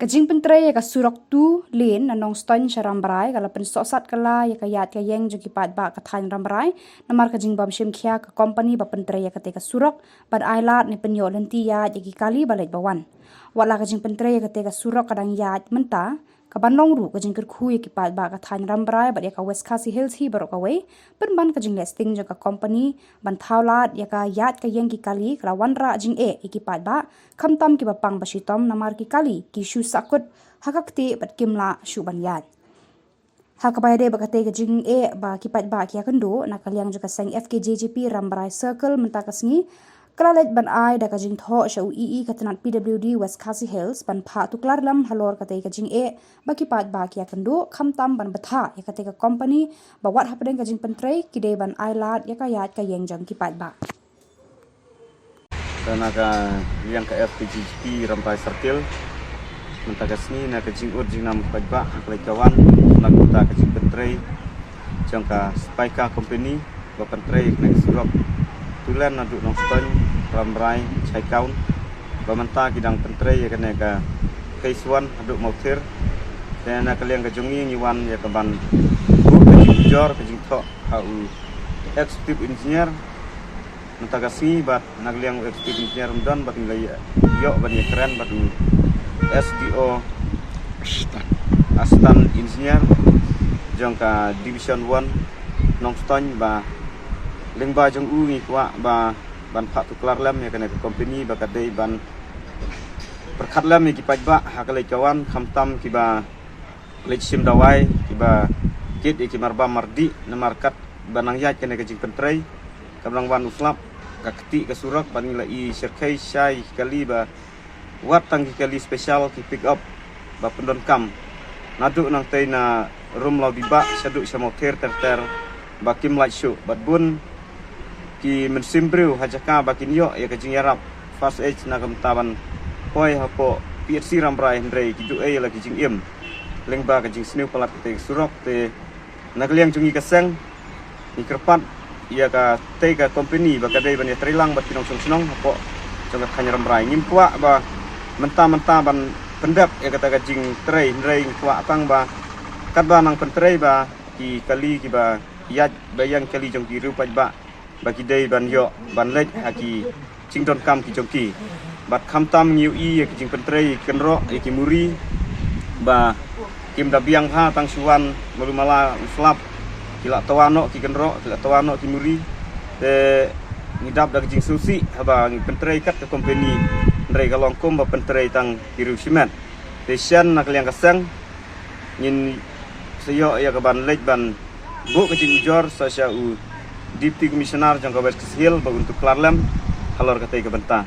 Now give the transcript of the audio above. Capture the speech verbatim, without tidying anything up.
Ka jingpyntrei ïa ka surok two lane na Nongstoiñ sha Rambrai ka la pynsohsat kylla ïa ka ïaid ka ïeng jong ki paidbah ka thaiñ Rambrai, namar ka jingbym shim khia ka kompani ba pyntrei ïa katei ka surok ban ailad ne pynïoh lynti ïaid ïa ki kali ba leit ba wan. Wat la ka jingpyntrei ïa katei ka surok ka dang ïaid mynta, ka ban long ruh ka jingkyrkhu ïa ki paidbah ka thaiñ Rambrai bad ïa ka West Khasi Hills hi baroh kawei, pynban ka jingleh sting jong ka kompani ban thaw lad ïa ka ïaid ka ïeng ki kali ka la wanrah jingeh ïa ki paidbah, khamtam kiba pang ba shitom namar ki kali ki shu sahkut ha ka ktieh bad kim lah shuh ban ïaid. Ha kaba ïadei bad katei ka jingeh ba ki paidbah ki ïakynduh, na ka liang jong ka seng F K J G P Rambrai Circle mynta ka sngi ka la leit ban ai da ka jingthoh sha u E E ka tnat P W D West Khasi Hills ban phah tuklar lem halor katei ka jingeh ba ki paidbah ki ïakynduh, khamtam ban bthah ïa katei ka kompani ba wat hapdeng ka jingpyntrei ki dei ban ailad ïa ka ïaid ka ïeng jong ki paidbah. Te na ka liang ka F K J G P Rambrai Circle, mynta ka sngi na ka jingud jingnam paidbah ha ka leit ka wan, na ka bynta ka jingpyntrei jong ka Spika Company ba pyntrei ïa kane ka surok two lane naduh Nongstoiñ, Rambrai, Chaikaun, ba mynta ki dang pyntrei ïa kane ka phase one haduh Mawthir. Te na ka liang ka jong ngi ngi wan ïa ka ban buh ka jingjur ka jingthoh ha u Executive Engineer mynta ka sngi, bad na ka liang u Executive Engineer um don, bad ngi la ïoh ban ïakren bad u S D O, Assistant Engineer jong ka Division one Nongstoiñ, ba lyngba jong u ngi kwah ba ban phah tuklar lem ïa kane ka kompani ba ka dei ban pyrkhat lem ïa ki paidbah ha ka leit ka wan, khamtam kiba leit shim dawai, kiba kit ïa ki marbam mardih, namar katba nang ïaid kane ka jingpyntrei ka dang wan u slap, ka ktieh ka surok, bad ngi la i shyrkhei shai ki kali ba wat tang ki kali special, ki pick up ba pyndonkam naduh nangtei na Rumlaw Dibah shaduh sha Mawthir ter ter ba kim lait shuh, bad bun ki mynsiem briew ha jaka ba kin ïoh ïa ka jingïarap first aid na ka bynta ban poi hapoh P H C Rambrai, hynrei ki duh ei la ki jingim lyngba ka jingsniew palat katei ka surok. Te na ka liang jong ngi ka seng, ngi kyrpad ïa katei ka kompani ba ka dei ban ïatreilang bad ki nongshong shnong hapoh jong ka thaiñ Rambrai. Ngim kwah ba mynta mynta ban pyndep ïa kata ka jingtrei, hynrei ngi kwah tang ba katba nang pyntrei ba ki kali kiba ïaid ba ïeng kali jong ki riew paidbah ba ki dei ban ïoh ban leit ha ki jingdonkam ki jong ki. Bad khamtam ngi ïohi ïa ki jingpyntrei ïa ki kynroh ïa ki muri ba kim da biang bha, tang shu wan malu mala u slap ki la twa noh ki kynroh, ki la twa noh ki muri. Te ngi dap da ka jingsngewsih haba ngi pyntrei kat ka kompani, hynrei ka long kum ba pyntrei tang ki riew shimet. Te shen na ka liang ka seng ngin sa ïoh ïa ka ban leit ban buh ka jingujor sa sha u Deputy Commissioner jong ka West Khasi Hills ba un tuklar lem halor katei ka bynta.